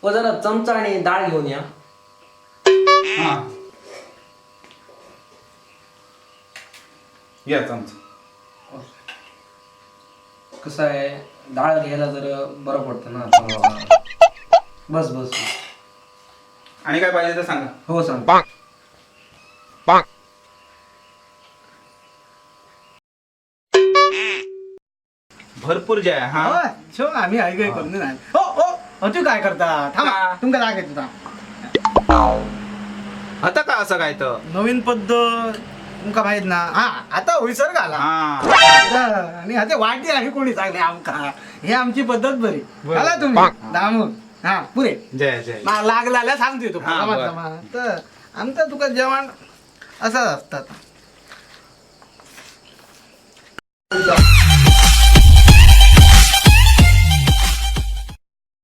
हो जरा चमचा आणि डाळ घेऊन या. हा, या चमचा. कसं आहे, डाळ घ्यायला जरा बरं पडतं ना. बस बस. आणि काय पाहिजे तर सांगा. हो, सांग. भरपूर जय हा. होय, शो आम्ही ऐक करून नाही. हो हो हो, तू काय करता? थांबा, का? तुमका राग येतो, थांब. आता का असं काय तर? नवीन पद्धत तुमका माहित ना. हा, आता होईसर घाला. हा. आणि आता वाटी आणि कोणी सांगले आमका, हे आमची पद्धत बरी. बरं. आला तुम्ही दामून. हा, पुरे. जय जय. लागला सांगतोय तो. हा, जमा, बरं. जमा. तर आमचा तुका जेवण असंच असतात.